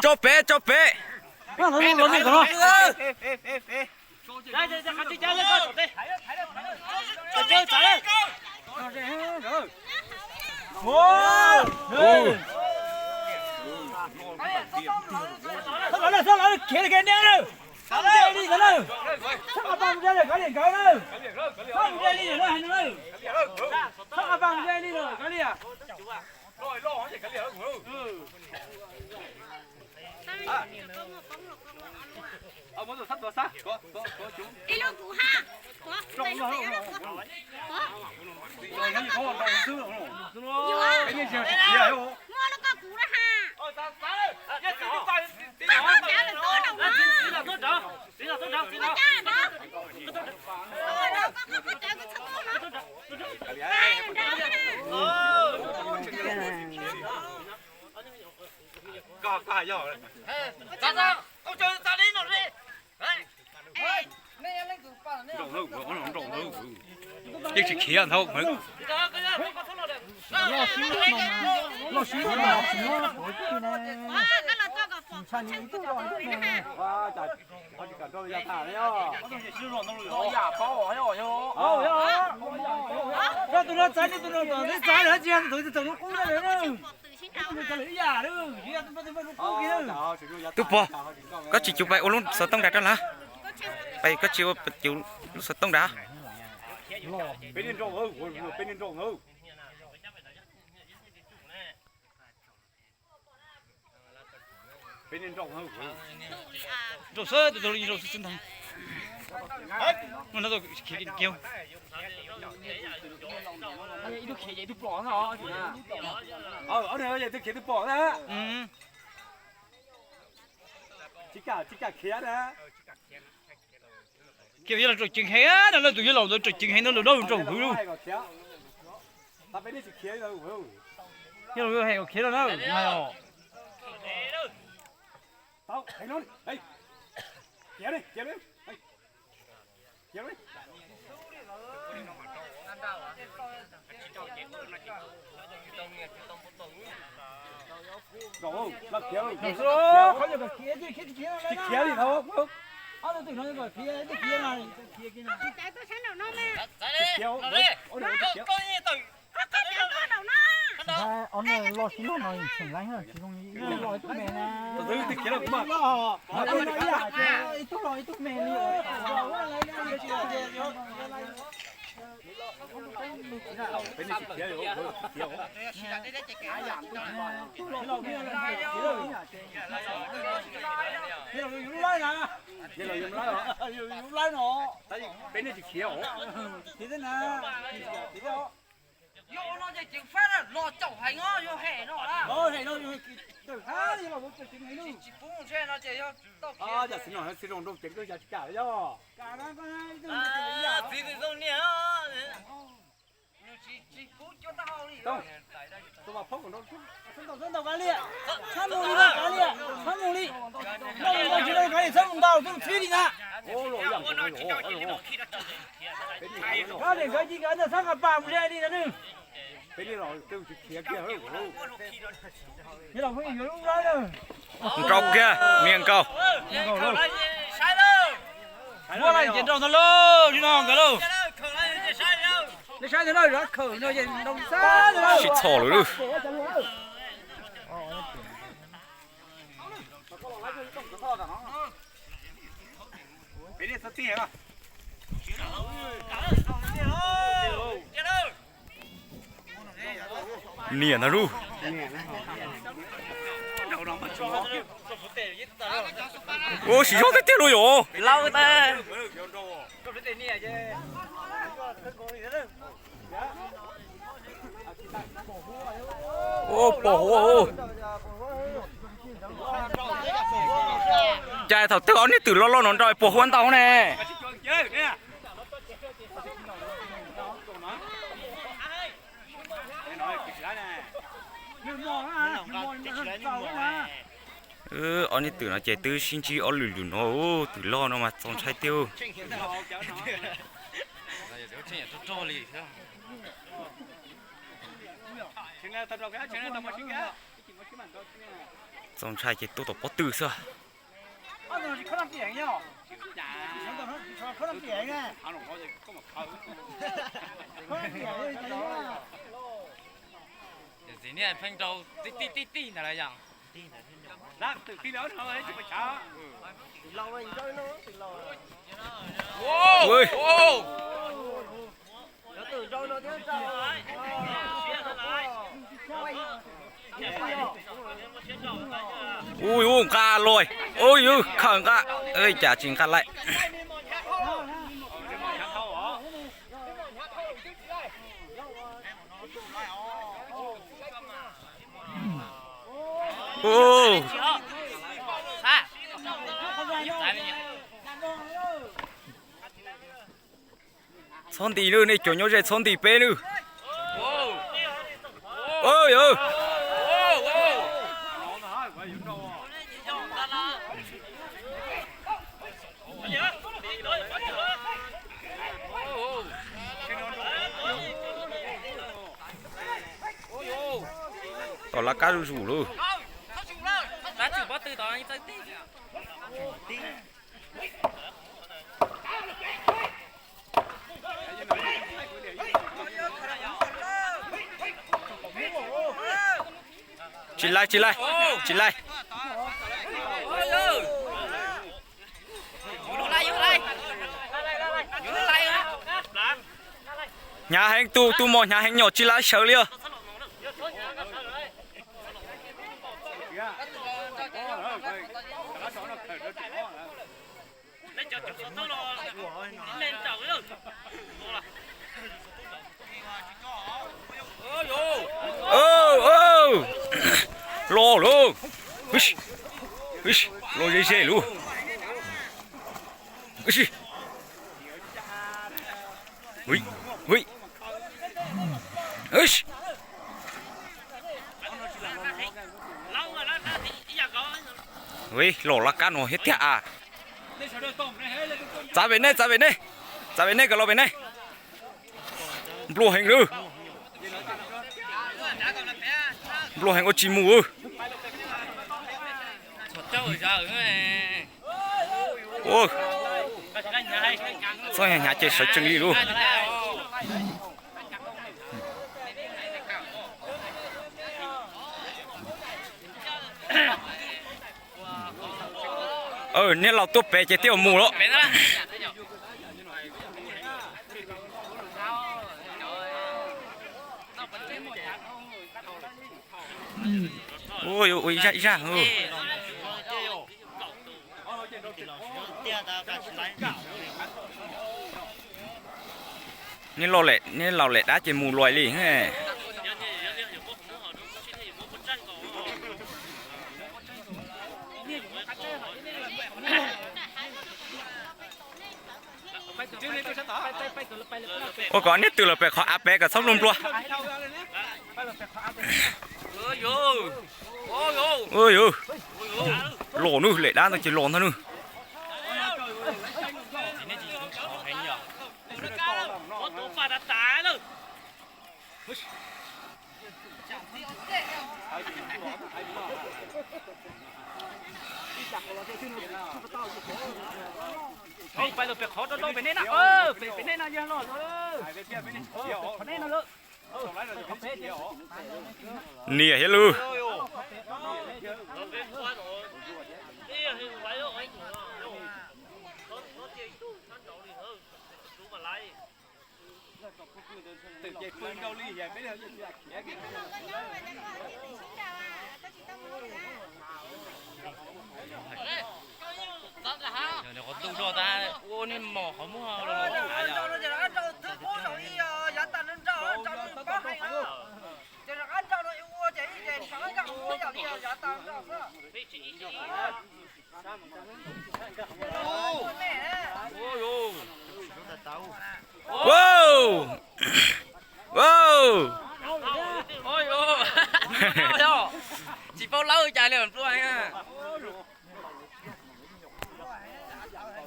Tso pem, tso pem. Ib lub kuv ha. Kuv, kuv, yuav, muaj lub koj kuv na ha. Koj cav lawm tuaj rau no. Koj cav lawm no. Koj, koj, koj cav koj txhob tuaj no. Yeej tsis khiav ntau. Tus no txav, tus no txav, tsis txav lawm. Tub Pog, koj tsis cuv pais ua lub xov tooj nrad rau lawm? Pais koj tsis ua cuv lub xov tooj nrad? Nrau xwb, tus tus nrau xwb xwb ntag. Mus no tus khiav kiag. Ib tug khiav ces ib tug pom na. Ib tug khiav tus pom na. Tsis kam, tsis kam khiav na. Kiag yog los raum ceev heev no, leej twg yog laus ntawd raum ceev heev no, lawm nraum hwv lawm. Yog los hais kom khiav no na. Ntshai ob niag loj tsis loj no tsis zoo li ib tug los ib tug me na. Ib tug los ib tug me li. Yus lub laib no. Peb nej tsis khiav os. Yog no ces ceev fab los caum heev os, yog hem no. Hem no yog tawm hab yog los tawm ceev heev lawm. Tsis pub ntshe no ces yog tau khiav. Yam txiv no txiv zoo nraug ceev kawg, yam tsis kam yog. Txiv zoo niag. Tsis pub cuab taub hau li. Txhob ntaus, txhob ntaus kav liam, txhob mus li kav liam, txhob mus li. Tsis kav liam, txhob mus ntaus, txhob mus txhib li na. Kav liam, kav ci kav ntawd txhob nqa pas mus ze li na nws. Peb los tsis khiav kiag. Yog los peb yuav lub lawm. Nrau kiag, niag nkaus. Muab lawm ces nrau ntag lauj, li no nkawd lauj. Nej saib ntag lauj, khawm no ces nrau xab ntag lauj. Sib txhom lawm lauj. Niam ntag lauj. Ua siv zog tiag tiag lauj yom. Lauj tas. Ua pom huv. Cas thaum twg ob niag twm loj loj no nrau pom huv ntau ne. Ob niag twm no ces twb sib ntsib ob lwm lwm no, twm loj no mas txaus ntshai tiag. Tau ntshai ces tuaj tom pob tw xwb. Txiv niag pheej rau tij tij tij tij ntag las yom. Ui, ua nqa luaj, ui, yus khawm nqa, cas tsis nqa laim. Txhob nti nawb, nej cov nyob ze txhob nti peb nawb. Tom laj kab zuj zus lauj. Tsis laij, tsis laij, tsis laij. Hnyav heev, tus tus mos hnyav heev, nyom tsis laij sawv li os. Los lauj, los ze ze lauj. Los laj kab no thiab tiag a. Txav pem nej, txav pem nej, txav pem nej, kom los pem nej. Nplua heev lawm. Nplua heev ua tsis mus. Txhob hnyav ces sawv tsees li lauj. Niag laus tuaj pem ces twb mus lawm. Ua ib zaj ib zaj. Nej laus lem dab ces mus luais li. Ua kom niag twg los pem qhov av pem kom txhob nplua nplua. Los nawb, lem dab ntawd ces los ntag nawb. Niam thiab lwm. Qhov ntuj roj tab ua niag mos qhov muag. Tsis paub lawv cas li nplua.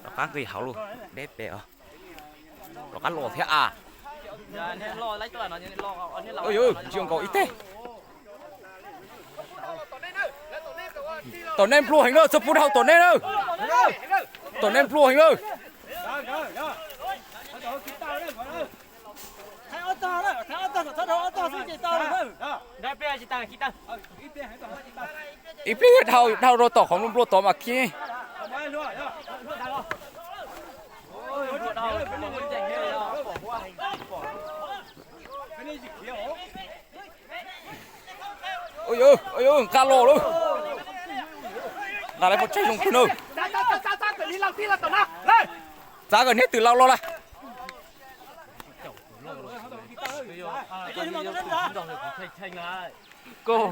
Rov qab nqis hauv lauj, deb pem os. Rov qab los thiab a. Ntsia nkaus ib teg. Tom nej nplua heev na, txhob pub dhau tom nej na. Tom nej nplua heev na. Ib pliag dhau, dhau rau tom qhov nplua nplua tod mas khi. Nqa los lawm. Nqa lawv pov tseg zoo kawg na. Txav kom niag twm laus los lawm.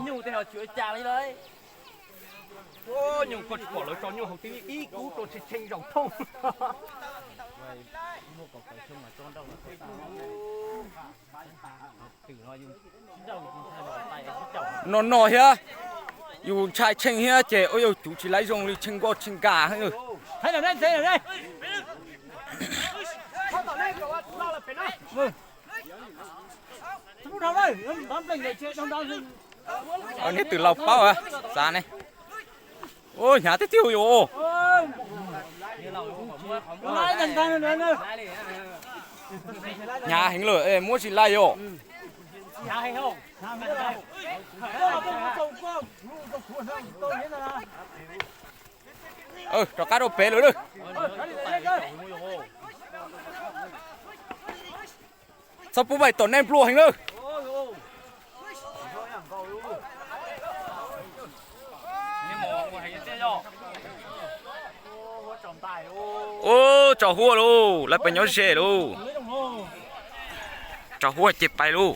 Nyuj tej ho tsis ua cas li lauj. Nyuj koj tsis pom lawv tso nyuj hauv twb ib kub rau tshee tshee zaum thooj. No no thiab, yus ntshai tshee thiab ces ua yog cuv tsis laib zoo li tshee nkoj tshee nkag. Niag twm laus paub xav ne. Ua hnyav tiag tiag yus. Hnyav heev lawm muab tsis laij yom. Rov qab rau pem lawm. Txhob pub pais tom nej nplua heev lawm. Ub, tso huab lauj, lawv pem nyob ze lauj. Tso huab ces pais lauj.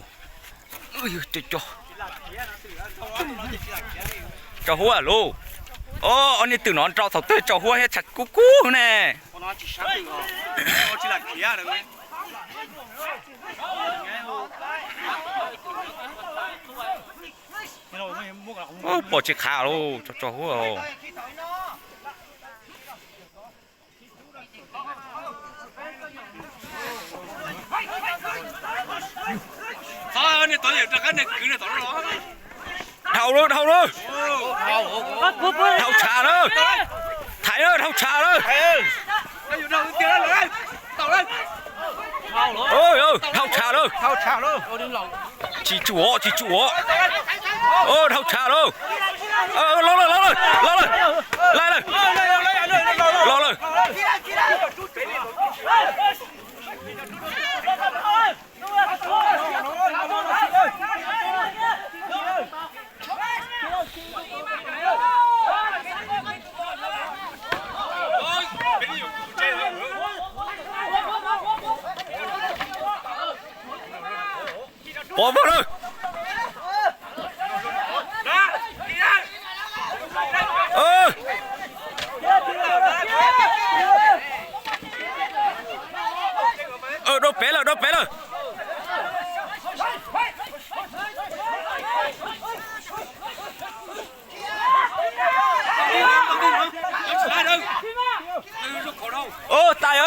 Tso huab lauj. Ob niag twm no nrau thaum twg tso huab thiab tshav kub kub ne. Pom tsis qhav lauj, tso tso huab. Dhau lawm, dhau lawm. Dhau tshav lawm. Thaiv lawm, dhau tshav lawm. Dhau tshav lawm. Tsis tsuam, tsis tsuam. Dhau tshav lawm. Los lawm, los lawm, los lawm. Laij lawm. Los lawm. Pov vog lawm. Dau pem lawm, dau pem lawm. Tais,